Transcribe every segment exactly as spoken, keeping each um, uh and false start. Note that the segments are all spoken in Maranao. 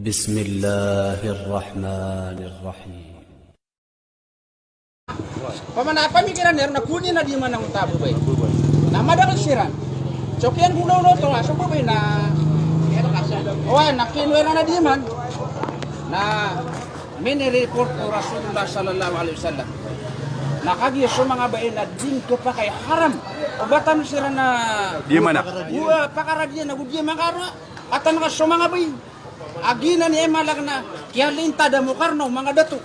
Bismillahir Rahmanir Rahim. Opama na pamikiran iran na koni na di man angkoto a babay. Na madakl siran. So kiyanggolawla oto a so babay na, oway, na kinowa iran a di man. Na minireport ko Rasulullah sallallahu alaihi wasallam. Na kagiya so manga babay na di ngka pakay, haram o ba tano siran a, di man a, o, pakaradiyan ago di man karo. Atan ka so manga babay a giyanan i aya maana na kiyalintad a mokarna o manga dato.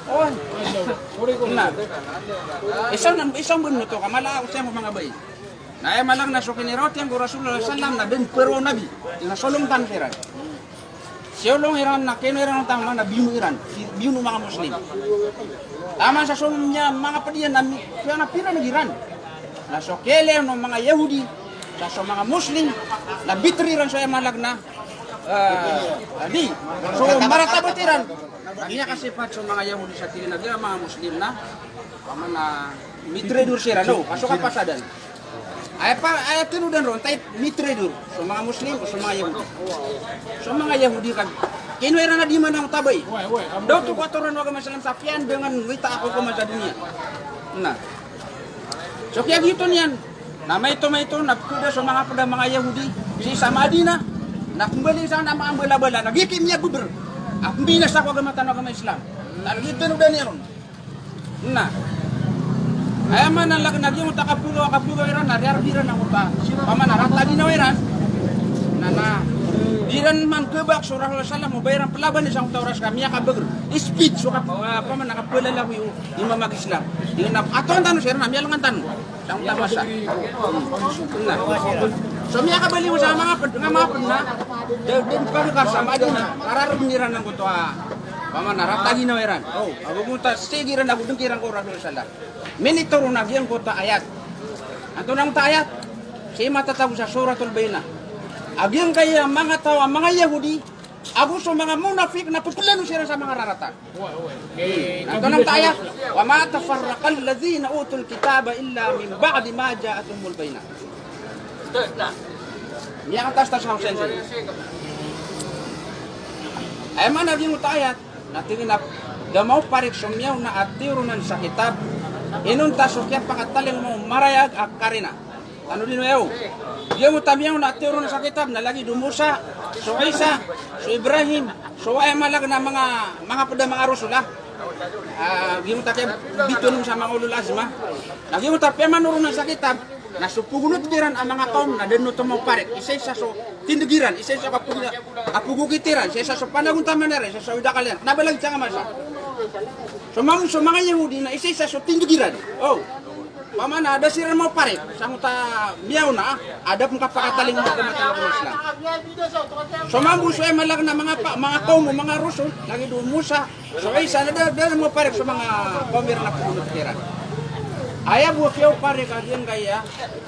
Oway. Na isa, isa bo oto ka mala o siya ko manga babay. Na aya maana na so kinirawat iyan ko Rasulullah sallallahu alaihi wasallam na den pero Nabi. Na solong tano siran. Siyolong iran na kinowa iran o tama na biyono iran. Si-, biyono o manga Muslim. Taman sa so manga pd iyan na mi-, so aya na pira na giran. Na so kiyailay o manga Yahudi sa so manga Muslim na bitri iran so aya maana na, eh, di so maratabat iran. Na miyakasipat so manga Yahudi sa tig iran a giya manga Muslim na, opama na mitraidor siran, no, ka so kapasadan. Aya pa, aya tinodan ron, taman mitraidor so manga Muslim, so manga Yahudi. So manga Yahudi ka kinowa iran a di man angkoto a babay. Da oto ko atoran o agama Islam sa piyandangan wita ako ko masa doniya. Na so kiyagiyoto niyan na maito-maito na pkada so manga pd a manga Yahudi sii sa Madinah. Na kmbali sa na manga mbala-bala na giya ki miyababr a pmbinasa ko agama tano a agama Islam. Na giya tinodan iyan ron. Na aya maana na lagid na giyoto a kapogaw, kapogaw iran na riyarb iran angkoto a, opama na rata a ginawa iran. Na, na di iran man khabak so Rasulullah sallam o ba iran plabani sangkoto a oras ka miyakabagr. Speed so kap-, opama na kaplalalagoy o manga Islam. Di na aton tano siran na miyalangan tano sangkoto a masa. Na so miyakabaloy sa manga pd, manga pd na da, da pagkar sa Madinah, kararb iran angkoto a, opama na rata a ginawa iran. O, ago mota sii kiran ago dn kiran ko Rasulullah sallam. Minitoron a giyangkoto a ayat. Antonaa angkoto a ayat? Sii matatago sa Suratul Bayyinah. A giyangkaya manga taw a manga Yahudi ago so manga munafiq na pplano siran sa manga rarata. Antonaa angkoto a ayat? Wa ma tafarraqal ladhina utul kitaba illa min ba'di ma ja'athumul bayyinah. Miyakatas-tas sa Hussein. Aya maana a giyangkoto a ayat na tig iyan a da maoparik so miyaona a tiyoronan sa kitab inonta so kiyapakatalingoma o marayag a karina. Tanodi niyo aya o giyangkoto a miyaona a tiyoronan sa kitab na lagid o Musa, so Isa, so Ibrahim, so aya maana na manga, manga pd a manga rasul a, ah, giyangkoto a kiyabitowan sa manga ulul azm a. Na giyangkoto a piyamanoronan sa kitab na so pagonot kiran a manga kawm na da dn oto maoparik. Isa-isa so tindg iran, isa-isa so kapog-, kapagokit iran, isa-isa so panagontaman iran, isa-isa so idakal iran. Kna ba lagid sangkai a masa. So manga, so manga Yahudi na isa-isa so tindg iran. O, opama na da siran maoparik sangkoto a miyaona a da pn kapakatalingoma o agama tano a Islam. So mambo so aya maana na manga pa-, manga kawm o manga rasul, lagid o Musa, so Isa na da, da maoparik so manga kawm iran a pagonot kiran. Aya bo a kiyaoparik a giyangkaya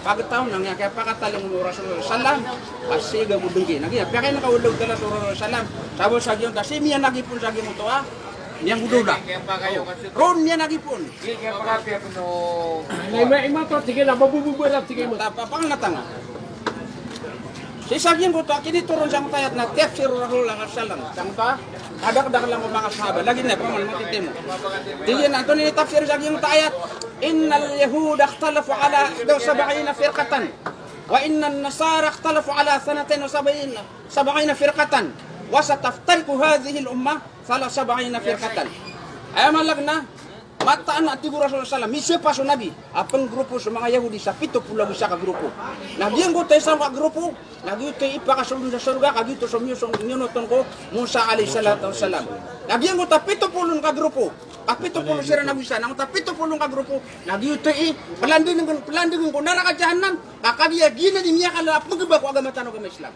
pagtaw na giya kiyapakatalingoma o Rasulullah sallam a sii ko dngki. Na giya piyakainakaw o Allahu Ta'ala so Rasulullah sallam. Sabap sa giyangkoto a sii miyanagipon sa giyangkoto a miyanggodola. Ron miyanagipon. Ima, ima to, tig iyan a maboboborat, tig iyan. Tapa, pangnatanga. Sii sa giyangkoto a kinitoron sangkoto a ayat na tiyafsir o Rasulullah sallallahu alaihi wasallam sangkoto a kadakdakl o manga sahaba. Lagid na, opama na matitimo. Tig iyan a antonaa i tafsir sa giyangkoto a ayat? Innal yahuda ikhtalafu ala ihda wa sab'ina firqatan. Wa innan nasara ikhtalafu ala thnatayni wa sab'ina, sab'ina firqatan. Wa sataftariqu hadhihil ummah ala sab'ina firqatan. Aya maana na, mataan a tig o Rasulullah sallam, misapa so Nabi a pnggrupo so manga Yahudi sa pito polo ago isa ka grupo. Na giyangkoto a isa ka grupo na giyoto i ipakasold on sa sorga, ka giyoto so miyo-, so miyonoton ko Musa alayhis salatu wassalam. Na giyangkoto a pito polo ka grupo, ka pito polo siran ago isa, na angkoto a pito polo ka grupo na giyoto i plandngn, plandngn ko naraka jahannam, ka kagiya giyanan i miyakala a pnggba ko agama tano a agama Islam.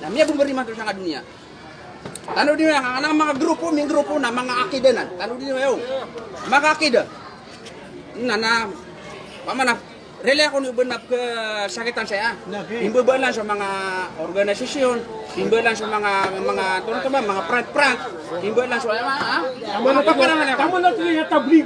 Na miyabombar imanto sangkai a doniya. Tanodi niyo aya, na manga grupo, minggrupo na manga akida nan. Tanodi niyo aya, o. Manga akida. Na, na, opama na, relay ako niyo ba na pkhasakitan saya. Imbaba lan so manga organisasyon, imbaba lan so manga, manga, toro to ba, manga prank-prank. Imbaba lan so, ah, ah. Manga paparangan ako. Tama na tig iyan a tablig.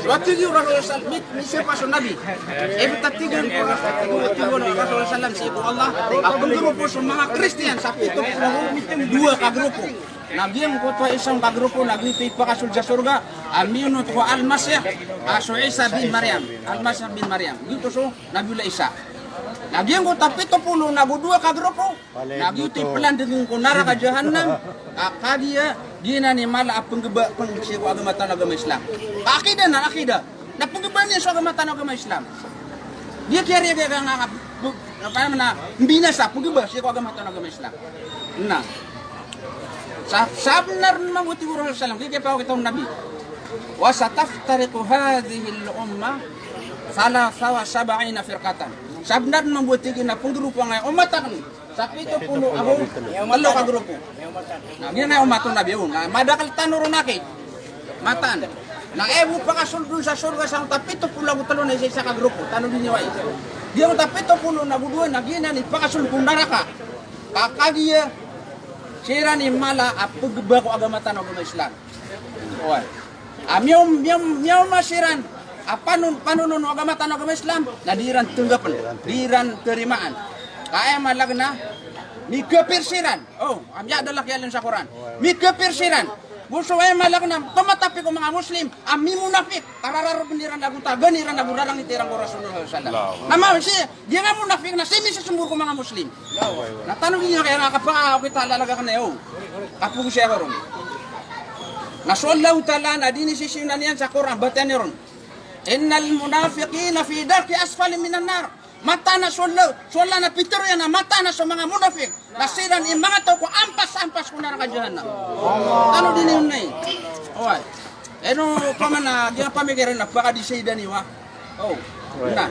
So tig o Rasul sallam, mi-, misapa so Nabi. Ibt a tig o Rasul sallam sii ko Allah a penggrupo so manga Kristiyan sa pito polo ago dowa ka grupo. Na giyangkoto a isa ka grupo na giyoto i pakasold sa sorga a miyonot ko Al-Masih, a so Isa bin Maryam. Al-Masih bin Maryam. Giyoto so Nabiyullah Isa. Na giyangkoto a pito polo ago dowa ka grupo na giyoto i pelandegen ko naraka Jahannam, a kagiya giyanan i mala a penggebak pen sii ko agama tano a agama Islam. Ka akida na akida. Na penggebak niyan so agama tano a agama Islam. Di kiyariya giya nga, nga, nga, apa na, mbinasa, penggebak sii ko agama tano a agama Islam. Na. Sa, sabnar mambo tig o Rasul sallam, giya kiyapakita o Nabi. Wa sataftariqu hadhihil ummah thalatha wa sab'ina firqatan. Sabnar mambo tig iyan a penggrupo angkaya ummat aken sa pito polo ago telo ka grupo. Na, giyanan i ummat o Nabi, o, na, madakel tano ron aki. Mataan. Na, e, bo pakasold on sa sorga sangkoto a pito polo ago telo na isa-isa ka grupo. Tano di niyo ai. Giyangkoto a pito polo ago dowa na giyanan i pakasold ko naraka. Ka kagiya siran i mala a peggebak ko agama tano a agama Islam. Oway. A miyaw, miyaw, miyaoma siran a panon-, panonon o agama tano a agama Islam, na di iran tenggapen, di iran terimaan. Ka aya maana na mikapir siran. O, a miyadalak iyan sa Qur'an. Mikapir siran. Bo so aya maana na tomatapik o manga Muslim a mimunafik. Karararod iran ago tagan iran ago rarangit iran ko Rasulullah sallallahu alaihi wasallam. Allahu Akbar. Na mawisi, di nga munafik na sii misesembor ko manga Muslim. Na tano di nga kaya nga kapanga o kita lalaga kena, o. Kapogo siya ko ron. Na so Allahu Ta'ala na di ini sisiyonan iyan sa Qur'an, bataan iyo ron. Innal munafiqina fi darki asfali minan nar. Mataan a so Allah, so Allah na pitharo iyan a mataan a so manga munafik na siran i manga taw ko ampas-ampas ko naraka Jahannam. Tano di niyo nai. Oway. Ino, paman a, giyangkaya pamikiran na pakadisay daniwa. O. Na.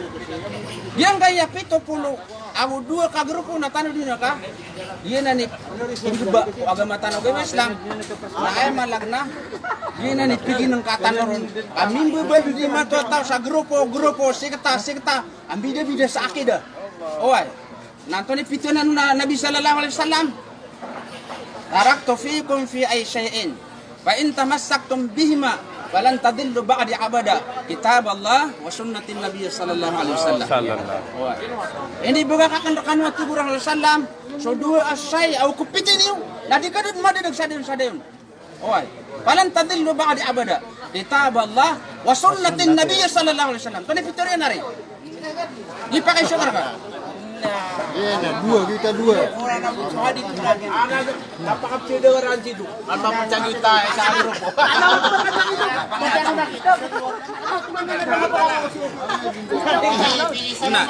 Giyangkaya pito polo ago dowa ka grupo na tano di niyo ka. Giyanan i penggebak ko agama tano a agama Islam. Na aya maana na giyanan i piginengka tano ron a mimbebal di matotaw sa grupo, grupo, sekta, sekta. A mbida-bida sa akida. Oway. Na antonaa i pitharo o Nabi sallallahu alaihi wasallam? Taraktu fikum fi ay shay'ayn. Fa in tamassaktum bihima falan tadillu ba'di abada. Kitaballah wa sunnatin Nabi sallallahu alaihi wasallam. Sallallahu. Oway. Inibagak aken rekano a tig o Rasul sallam, so dowa a shay a o kepiti niyo, na di ka den madedeg sa dayon, sa dayon. Oway. Falan tadillu ba'di abada. Kitaballah wa sunnatin Nabi sallallahu alaihi wasallam. Antonaa i pitharo iyan ari? Di pakaiso ka reka. Iya na, dowa, kita dowa. Napakapsida ka ran sido. Ano mo sa kita, sa grupo? Na.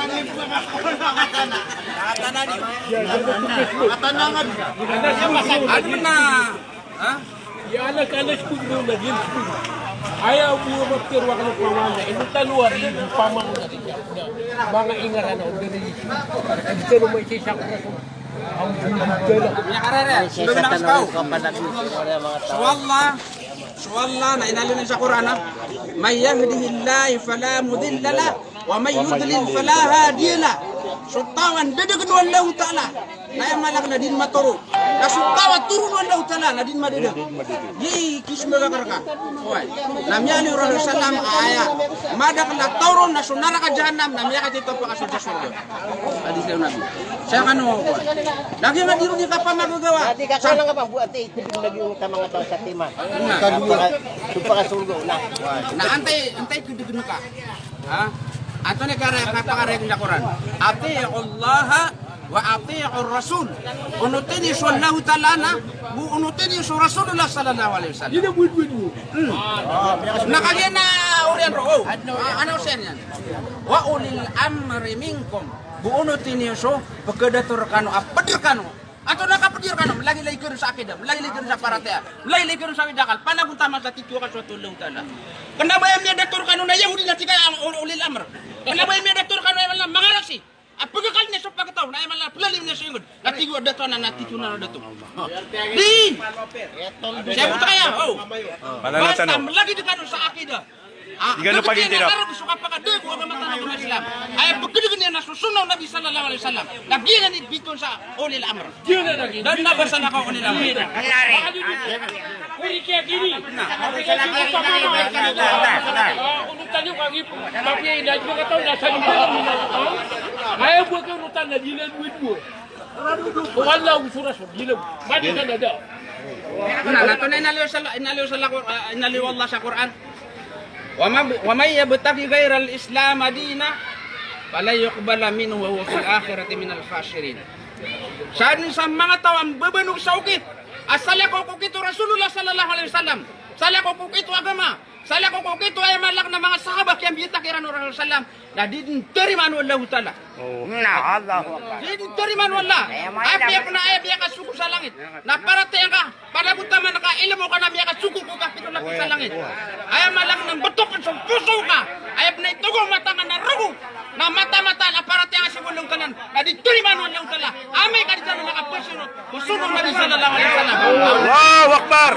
Ano na? Ha? Iya anak-anak ko, ino na din ko. Aya bo a maptharo akn o pamana, ino tano ari, pamana na rin. Manga ingaran o dari. Ino tano may sisa ko na so. Ang bibigay na. Iya karere. Ay, sisa tano ko panag-, so Allah, so Allah na inaloy sa Qur'an, ha? May yahdihillahu fala mudilla lah. Wa may yudlil fala hadiya lah. So taw a ndedegen o Allahu Ta'ala na aya maana na di den matoro. Na so taw a toron o Allahu Ta'ala na di den madedeg. Di kismbaga ka reka. Oway. Na miyaaloy o Rasul sallam a aya madakel a taw ron na so naraka Jahannam na miyakatito pakasold sa sorga. Hadis o Nabi. Saya kano, oway. Lagi nga di ron di kapamagagawa. Di ka kalang ka pa buat eh, ito din lagi yung tamang ataw sa tima. Na. Kadua. Sumpah ka sorga, na. Na antay, antay kedegen ka. Ha? Antonaa i kare-, kapakaregen sa Qur'an? Ati'ullaha wa ati'ur rasul. Onoti niyo so Allahu Ta'ala na, bo onoti niyo so Rasulullah sallallahu alaihi wasallam. Di na buwid-buwid mo. Hmm. Na kagiya na oriyan roo. Ah, ano siyan iyan? Wa ulil amri minkum. Bo onoti niyo so pekadato rekano a ped rekano. Antonaa ka Pir kano, malagilay kano sa akida, malagilay kano sa paratiyaya, malagilay kano sa akal, panagontaman sa titho a kasoat o Allahu Ta'ala. Kna ba aya miyadato rkano na Yahudi na tig a ulil amr. Kna ba aya miyadato rkano na aya mala mangarasi. A pagakal niyan so pagtaw, na aya mala plalim niyan so ingd. Na tig o dato anan na titho anan a dato. Di! Siyabot ka aya, o. Basta malagid kano sa akida. Ah, di kano pagintira. Karag so kapakadeg o agama tano a Islam. Aya pagkadeg iyan na so sunnah o Nabi sallallahu alaihi wasallam. Na giyanan i bitowan sa ulil amr. Da dn a ba salakaw o ulil amr. Kori kiya gini. Onotan iyo kagi. Mapiya i na di makataw na sa limbaw. Aya bo a onotan na di na duwa-duwa. Wallahu sura so di na. Madi ka na da. Na, na to na inaloy o sala, inaloy o sala, ah, inaloy o Allah sa Qur'an. Wa ma, wa man yabtaghi ghairal Islami dinan falan yuqbala minhu wa huwa fil akhirati minal khasirin. Sadn sa manga taw a mbabanog sa okit a salakaw ko okit o Rasulullah sallallahu alaihi wasallam, salakaw ko okit o agama, salakaw ko okit o aya mala kna manga sahaba a kiyambiyataka iran o Rasulullah sallam, na di dn tarimaan o Allahu Ta'ala. Na, Allahu Akbar. Di dn tarimaan o Allah. Apiya pn a aya miyakasoko sa langit na paratiyaya ngka, panagontaman ka, ilmo ka na miyakasoko ko kapito na ko sa langit. Aya mala kna mbtokn so poso ka, aya pn a itogo o mata ngka na rogo, na mata-mata na paratiyaya ngka sii ko Allahu Ta'ala, na di tarimaan o Allahu Ta'ala. Amay ka di tano makapasinot ko sunnah o Nabi sallallahu alaihi wasallam. Allahu Akbar.